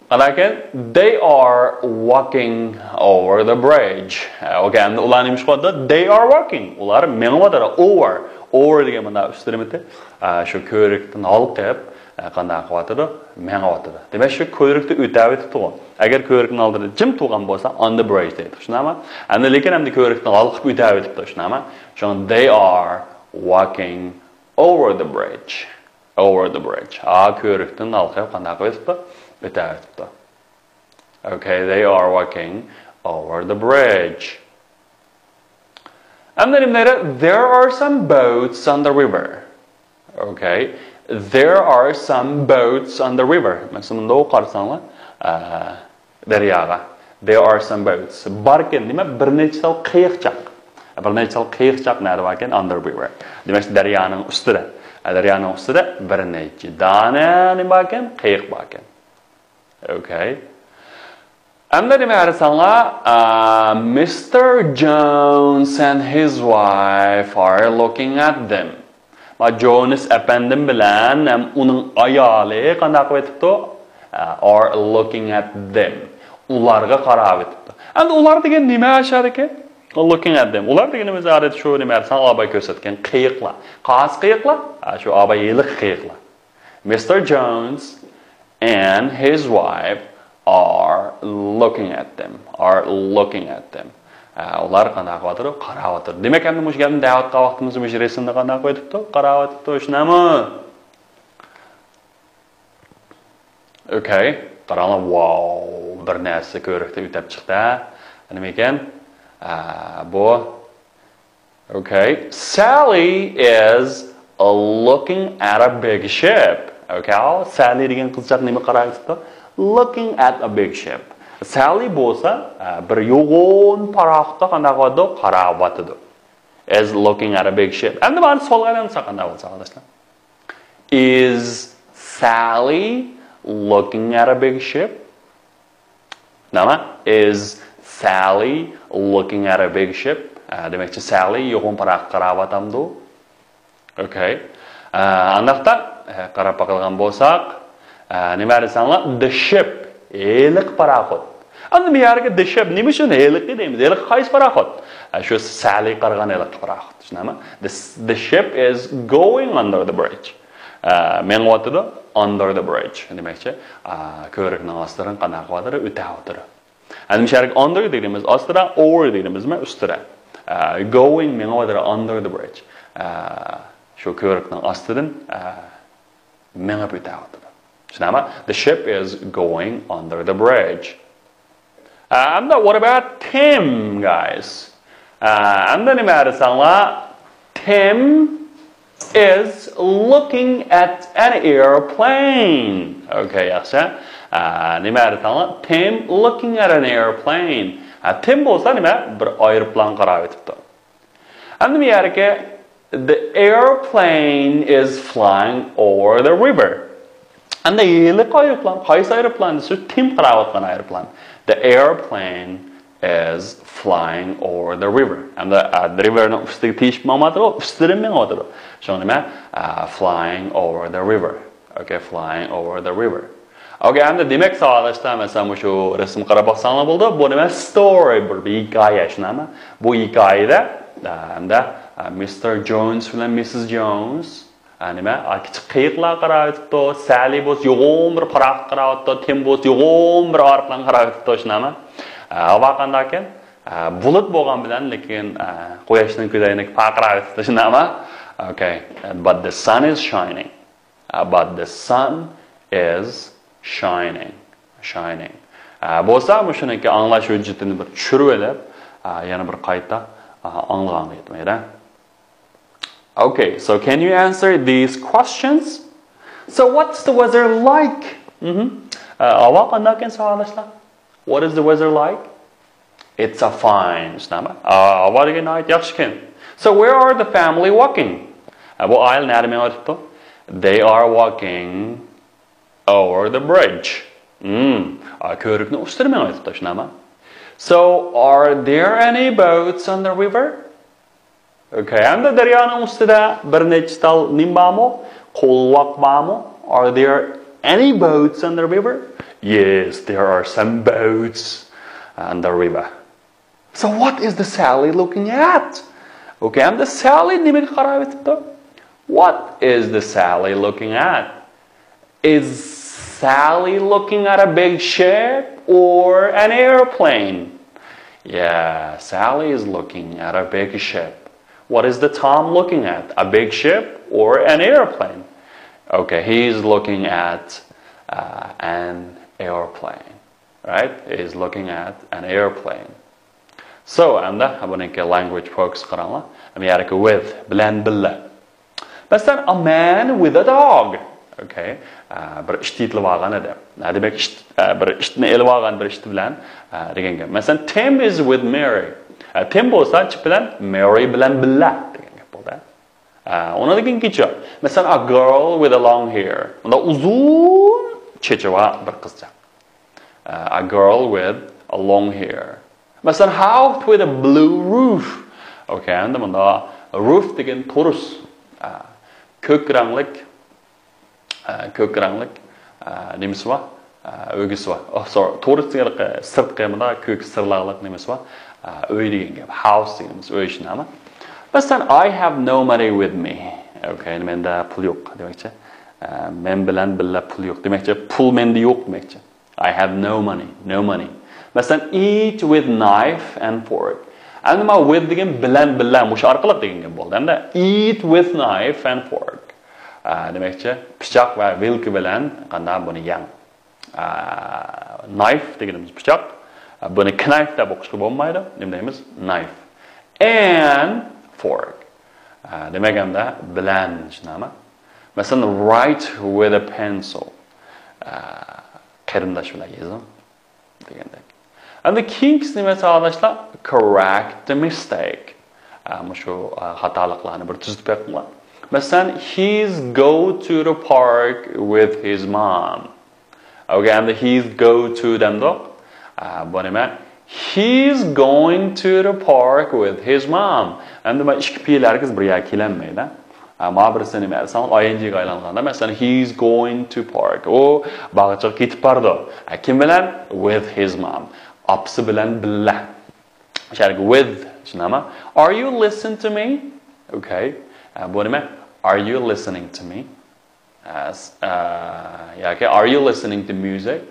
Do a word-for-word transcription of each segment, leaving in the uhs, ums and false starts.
قانداقكەن؟ They are walking over the bridge. ئوكەي، ئەمدى ئۇلار نېمە ئىش قىلىۋاتىدۇ؟ They are walking. ئۇلار مېڭىۋاتىدۇ. Over. Over دېگەن مانا ئۈستىدىمىتى شۇ كۆۋرۈكتىن ھالقىپ، قانداق قىلىۋاتىدۇ؟ مېڭىۋاتىدۇ. دېمەك، شۇ كۆۋرۈكتە ئۆتەۋېتىپتىغۇ. ئەگەر كۆۋرۈكنىڭ ئالدىدا جىم تۇرغان بولسا، on the bridge دەيدۇ. شۇنداقمۇ؟ ئەمدى لېكىن ئەمدى كۆۋرۈكتىن ھالقىپ ئۆتەۋېتىپتۇ. شۇنداقمۇ؟ شۇڭا they are walking over the bridge. Over the bridge. ھا، كۆۋرۈكتىن ھالقىپ قانداق قىلىۋېتىپتۇ؟ ئۆتەۋېتىپتۇ. Okay, they are walking over the bridge. ئەمدى نېمە دەيدۇ؟ There are some boats on the river. Okay. There are some boats on the river. مەسىلەن، مۇنداق قارىساڭلار، ئە، دەرياغا. There are some boats. باركەن، نېمە؟ بىر نەچچە تال قېيىقچاق. بىر نەچچە تال قېيىقچاق نەدە باركەن؟ On the river. دېمەك، دەريانىڭ ئۈستىدە. ئە، دەريانىڭ ئۈستىدە بىر نەچچە دانە نېمە باركەن؟ قېيىق باركەن. Okay. ئەمدى نېمە قارىساڭلار، ئە، Mister Jones and his wife are looking at them. ما جونس ئەپەندىم بىلەن ھەم ئۇنىڭ ئايالى قانداق قىلىۋېتىپتۇ؟ ئە، are looking at them. ئۇلارغا قاراۋېتىپتۇ. ئەمدى ئۇلار دېگەن نېمە ئاشۇ يەردىكى؟ Looking at them. ئۇلار دېگىنىمىز ئادەتتە شۇ نېمە قارىساڭ ئاباي كۆرسەتكەن قېيىقلار. قايسى قېيىقلار؟ ئە، شۇ ئاباي ھېلىقى قېيىقلار. Mister Jones and his wife are looking at them. Are looking at them. ئە، ئۇلار قانداق قىلىۋاتىدۇ؟ قاراۋاتىدۇ. دېمەك، ئەمدى مۇشۇ گەپنى دەۋاتقان ۋاقتىمىزدا مۇشۇ رەسىمنى قانداق قويۇپتۇ؟ قاراۋاتىپتۇ، شۇنداقمۇ؟ Okay. قاراڭلار، ۋاو، بىر نەرسە كۆۋرۈكتە ئۆتەپ چىقتى. نېمە ئىكەن؟ ئە، بۇ Okay. Sally is looking at a big ship. Okay. سالى دېگەن قىزچاق نېمە قاراۋېتىپتۇ؟ Looking at a big ship. سالى بولسا، ئە، بىر يوغان پاراخوتقا قانداق قىلىۋاتىدۇ؟ قاراۋاتىدۇ. Is looking at a big ship. ئەمدى مانا سوئالغا ئايلانسا قانداق بولسا، قارداشلار؟ Is Sally looking at a big ship? نېمە؟ Is Sally looking at a big ship? ئە، دېمەكچى، سالى يوغان پاراخوتقا قاراۋاتامدۇ؟ Okay. ئە، ئانداقتا، ئە، قاراپ باقىدىغان بولساق، ئە، نېمە دېسەڭلار؟ The ship. ھېلىقى پاراخوت. ئەمدى بۇ يەرگە the ship نېمە ئۈچۈن ھېلىقى دەيمىز؟ ھېلىقى قايسى پاراخوت؟ ئە، شۇ سالى قارىغان ھېلىقى پاراخوت. شۇنداقمۇ؟ The, the ship is going under the bridge. ئە، مېڭىۋاتىدۇ، under the bridge. دېمەكچى، ئە، كۆۋرۈكنىڭ ئاستىدىن قانداق قىلىۋاتىدۇ؟ ئۆتەۋاتىدۇ. ئەمدى مۇشۇ يەرگە under دېگىنىمىز ئاستىدا، over دېگىنىمىزمۇ ئۈستىدە. ئە، going مېڭىۋاتىدۇ under the bridge. ئە، شۇ كۆۋرۈكنىڭ ئاستىدىن، ئە، مېڭىپ ئۆتەۋاتىدۇ. شۇنداقمۇ؟ The ship is going under the bridge. ئە، ئەمدى what about Tim, guys? ئە، ئەمدى نېمە دېسەڭلار؟ Tim is looking at an airplane. Okay, ياخشى. ئە، نېمە دېسەڭلار؟ Tim looking at an airplane. ئە، تىم بولسا نېمە؟ بىر ئايروپىلانغا قاراۋېتىپتۇ. ئەمدى بۇ يەرگە the airplane is flying over the river. ئەمدى ھېلىقى ئايروپىلان، قايسى ئايروپىلان دېسە، تىم قاراۋاتقان ئايروپىلان. The airplane is flying over the river. ئەمدى، ئە، river نىڭ ئۈستىگە تېشىپ ماڭمايدۇ، ئۈستىدىن مېڭىۋاتىدۇ. شۇڭا نېمە؟ ئە، flying over the river. Okay, flying over the river. Okay, ئەمدى دېمەك ساۋاقداشلار، مەسىلەن، مۇشۇ رەسىمگە قاراپ باقساڭلار بولىدۇ. بۇ نېمە؟ Story، بىر، بىر ھېكايە، شۇنداقمۇ؟ بۇ ھېكايىدە، ئە، ئەمدى، ئە، مىستېر جونس بىلەن مىسسىس جونس، ئە، نېمە؟ ئە، كىچىك قېيىقلار قاراۋېتىپتۇ. سالى بولسا يوغان بىر پاراخوت قاراۋاتىدۇ. تىم بولسا يوغان بىر ئايروپىلان قاراۋېتىپتۇ، شۇنداقمۇ؟ ئە، ھاۋا قانداقكەن؟ ئە، بۇلۇت بولغان بىلەن، لېكىن، ئە، قۇياشنىڭ كۆزەينىكى پارقىراۋېتىپتۇ، شۇنداقمۇ؟ Okay, but the sun is shining. ئە، but the sun is shining. Shining. ئە، بولسا مۇشۇنىڭكى ئاڭلاش ھۆججىتىنى بىر چۈشۈرۈۋېلىپ، ئە، يەنە بىر قايتا، ئە، ئاڭلىغانغا يەتمەيدۇ. Okay, so can you answer these questions? So what's the weather like? مهم. ئە، ھاۋا قانداقكەن ساۋاقداشلار؟ What is the weather like? It's a fine. شۇنداقمۇ؟ ئە، ھاۋا دېگەن ناھايىتى ياخشىكەن. So where are the family walking? ئە، بۇ ئائىلە نەدە مېڭىۋاتىدۇ؟ They are walking over the bridge. مم. ئە، كۆۋرۈكنىڭ ئۈستىدە مېڭىۋاتىدۇ، شۇنداقمۇ؟ So are there any boats on the river? Okay, ئەمدى دەريانىڭ ئۈستىدە بىر نەچچە تال نېمە بارمۇ؟ قولۋاق بارمۇ؟ Are there any boats on the river? Yes, there are some boats on the river. So what is the Sally looking at? Okay, and the Sally نېمىگە قاراپ ئۆتۈپتۇ? What is the Sally looking at? Is Sally looking at a big ship or an airplane? Yeah, Sally is looking at a big ship. What is the Tom looking at? A big ship or an airplane? Okay, he's looking at uh, an airplane. Right? He's looking at an airplane. So, ئەمدى بۇنىڭكى language focus قاراڭلار. ئەمدى يەرىكى with، بىلەن بىللە. مەسىلەن، a man with a dog. Okay. ئە، بىر ئىت يېتىلىپ ئالغان ئىدى. نە دېمەك، ئىت، ئە، بىر ئىتنى ئېلىپ ئالغان بىر ئىت بىلەن، ئە، دېگەن گەپ. مەسىلەن، Tim is with Mary. ئە، تىم بولسا چىپ بىلەن، مېرى بىلەن بىللە دېگەن گەپ بولدى. ئە، ئۇنىڭدىن كېيىنكىچە. مەسىلەن، a girl with a long hair. بۇندا ئۇزۇن چېچى بار بىر قىزچاق. ئە، a girl with a long hair. مەسىلەن، house with a blue roof. Okay، ئەمدى مۇندا roof دېگەن تورۇس. ئە، كۆك رەڭلىك، ئە، كۆك رەڭلىك، ئە، نېمىسى بار؟ ئە، ئۆگزىسى بار. Oh, sorry، تورۇس دېگەن سىرتقى مۇندا كۆك سىرلاقلىق نېمىسى بار؟ ئە، ئۆي دېگەن گەپ. House دېگىنىمىز ئۆي شۇنداقمۇ؟ مەسىلەن، I have no money with me. Okay، مەندە پۇل يوق دېمەكچى. ئە، مەن بىلەن بىللە پۇل يوق دېمەكچى. پۇل مەندە يوق دېمەكچى. I have no money, no money. مەسىلەن، eat with knife and fork. ئەمدى مانا with دېگەن بىلەن بىللە، مۇشۇ ئارقىلىق دېگەن گەپ بولدى. ئەمدى eat with knife and fork. ئە، دېمەكچى، پىچاق ۋە ۋىلكا بىلەن قانداق بۇنى يەڭ. ئە، knife دېگىنىمىز پىچاق. ئە، بۇنى knife دەپ ئوقۇشقا بولمايدۇ. نېمە دەيمىز؟ Knife. And fork. ئە، دېمەك، ئەمدى بىلەن، شۇنداقمۇ؟ مەسىلەن، write with a pencil. ئە، قېرىنداش بىلەن يېزىڭ دېگەندەك. ئەمدى كېيىنكىسى نېمە ساۋاقداشلار؟ Correct the mistake. ئە، مۇشۇ، ئە، خاتالىقلارنى بىر تۈزىتىپ بېقىڭلار. مەسىلەن، he's go to the park with his mom. Okay، ئەمدى he's go to دەمدۇق. ئە، بۇ نېمە؟ He's going to the park with his mom. ئەمدى مانا ئىككى پېئىل ھەرگىز بىر يەرگە كېلەلمەيدۇ. ئە، مانا بىرسى نېمە دېسەڭ، ئايئېنجىغا ئايلانغاندا، مەسىلەن، he's going to park. ئۇ باغچىغا كېتىپ بارىدۇ. ئە، كىم بىلەن؟ With his mom. ئاپىسى بىلەن بىللە. شەرىك with، شۇنداقمۇ؟ Are you listen to me? Okay. ئە، بۇ نېمە؟ Are you listening to me? ئە، س-، ئە، ياكى are you listening to music؟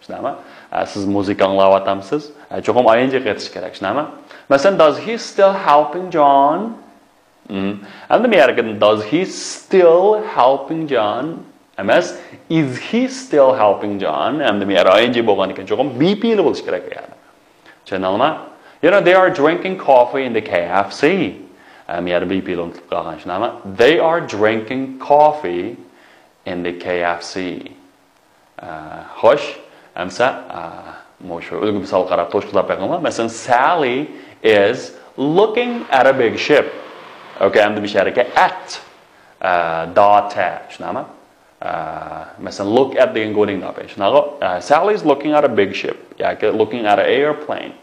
شۇنداقمۇ؟ ئە، سىز مۇزىكا ئاڭلاۋاتامسىز؟ ئە، چوقۇم ئايئېنجىغا قېتىش كېرەك، شۇنداقمۇ؟ مەسىلەن، does he still helping John? مم. ئەمدى بۇ يەرگە does he still helping John ئەمەس، is he still helping John؟ ئەمدى بۇ يەر ئايئېنجى بولغاندىكىن چوقۇم بى پېئىلى بولۇشى كېرەك بۇ يەردە. چۈشەندىڭلارمۇ؟ You know, they are drinking coffee in the K F C. ئەم، يەنە بى پېئىلى ئۇنتۇلۇپ قالغان، شۇنداقمۇ؟ They are drinking coffee in the K F C. ئە، خوش، ئەمسە، ئە، مۇشۇ ئۈلگە مىسالغا قاراپ توشقۇزلاپ بېقىڭلار. مەسىلەن، Sally is looking at a big ship. Okay، ئەمدى مۇشۇ يەردىكى at، ئە، داتە، شۇنداقمۇ؟ ئە، مەسىلەن، look at دېگەن گودىڭ داپى. شۇنداقغۇ؟ ئە، Sally is looking at a big ship ياكى looking at an airplane.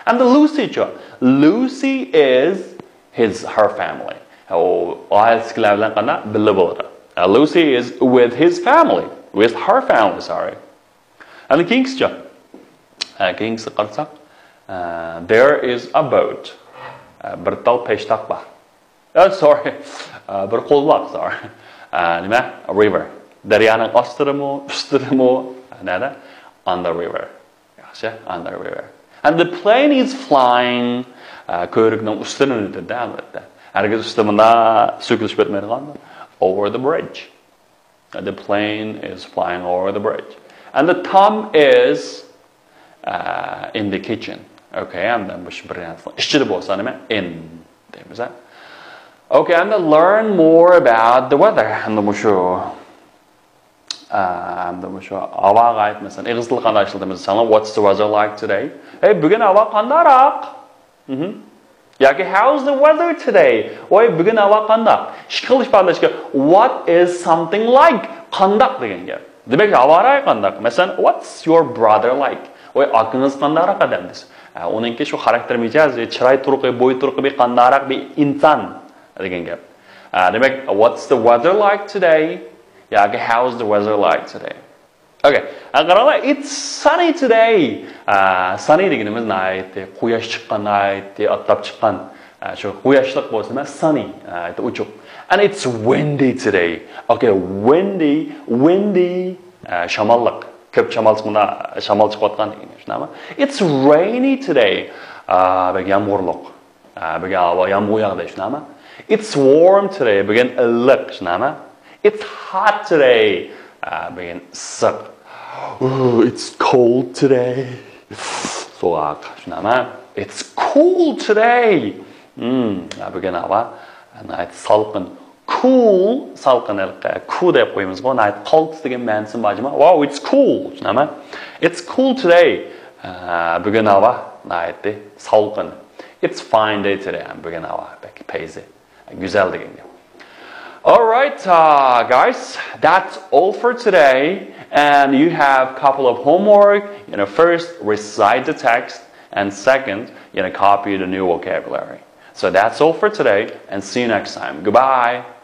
ئەمدى لۇسىچۇ؟ Lucy is his, her family. ئۇ ئائىلىسىدىكىلەر بىلەن قانداق؟ بىللە بولىدۇ. ئە، Lucy is with his family. With her family, sorry. ئەمدى كېيىنكىسىچۇ؟ ئە، كېيىنكىسىگە قارىساق، ئە، there is a boat. ئە، بىر تال پېشتاق بار. ئە، sorry. ئە، بىر قولۋاق، sorry. ئە، نېمە؟ River. دەريانىڭ ئاستىدىمۇ، ئۈستىدىمۇ؟ نەدە؟ On the river. ياخشى، on the river. And the plane is flying. ئە، كۆۋرۈكنىڭ ئۈستىدىن ئۆتىدۇ، ئەلۋەتتە. ھەرگىز ئۈستىدە مۇنداق سۆكۈلۈشۈپ ئۆتمەيدىغان. Over the bridge. The plane is flying over the bridge. And the Tom is, uh, in the kitchen. Okay، ئەمدى مۇشۇ بىر نەرسىنىڭ ئىچىدە بولسا نېمە؟ In دەيمىز، ھە؟ Okay، and learn more about the weather. ئەمدى مۇشۇ، ئە، ئەمدى مۇشۇ ھاۋاغا ئائىت، مەسىلەن، ئىنگلىز تىلى قانداق ئىشلىتىمىز دېسەڭلار، What's the weather like today? ھەي، بۈگۈن ھاۋا قانداقراق؟ مهم. ياكى How's the weather today? ۋاي، بۈگۈن ھاۋا قانداق؟ ئىككى خىل ئىپادىلەشكە، What is something like? قانداق دېگەن گەپ. دېمەك، ھاۋا رايى قانداق؟ مەسىلەن، What's your brother like? ۋاي، ئاكىڭىز قانداقراق ئادەم دېسە. ئە، ئۇنىڭكى شۇ خاراكتېر مىجەزى، چىراي تۇرقى، بوي تۇرقى بىر قانداقراق بىر ئىنسان دېگەن گەپ. ئە، دېمەك، What's the weather like today? ياكى How's the weather like today? Okay. ھە، قاراڭلار، it's sunny today. ئە، sunny دېگىنىمىز ناھايىتى قۇياش چىققان، ناھايىتى ئاپتاپ چىققان. ئە، شۇ قۇياشلىق بولسا، sunny، ناھايىتى ئوچۇق. And it's windy today. Okay, windy, windy. ئە، شاماللىق. كۆپ شامال چىقمىدا، شامال چىقىۋاتقان دېگەن گەپ، شۇنداقمۇ؟ It's rainy today. ئە، بەك يامغۇرلۇق. ئە، بۈگۈن ھاۋا يامغۇر ياغدى، شۇنداقمۇ؟ It's warm today. بۈگۈن ئىللىق، شۇنداقمۇ؟ It's hot today. ئە، بۈگۈن ئىسسىق. Ooh, it's cold today. سوغۇق، شۇنداقمۇ؟ It's cool today. Hmm، ئە، بۈگۈن ھاۋا ناھايىتى سالقىن. Cool، سالقىن ھېلىقى. Cool دەپ قويىمىزغۇ، ناھايىتى قالتىس دېگەن مەنىسىمۇ بار جۇمۇ. Wow, it's cool، شۇنداقمۇ؟ It's cool today. ئە، بۈگۈن ھاۋا ناھايىتى سالقىن. It's fine day today. بۈگۈن ھاۋا بەك پەيزى. گۈزەل دېگەن گەپ. All right, uh, guys, that's all for today. And you have a couple of homework. You know, first, recite the text. And second, you know, copy the new vocabulary. So that's all for today. And see you next time. Goodbye.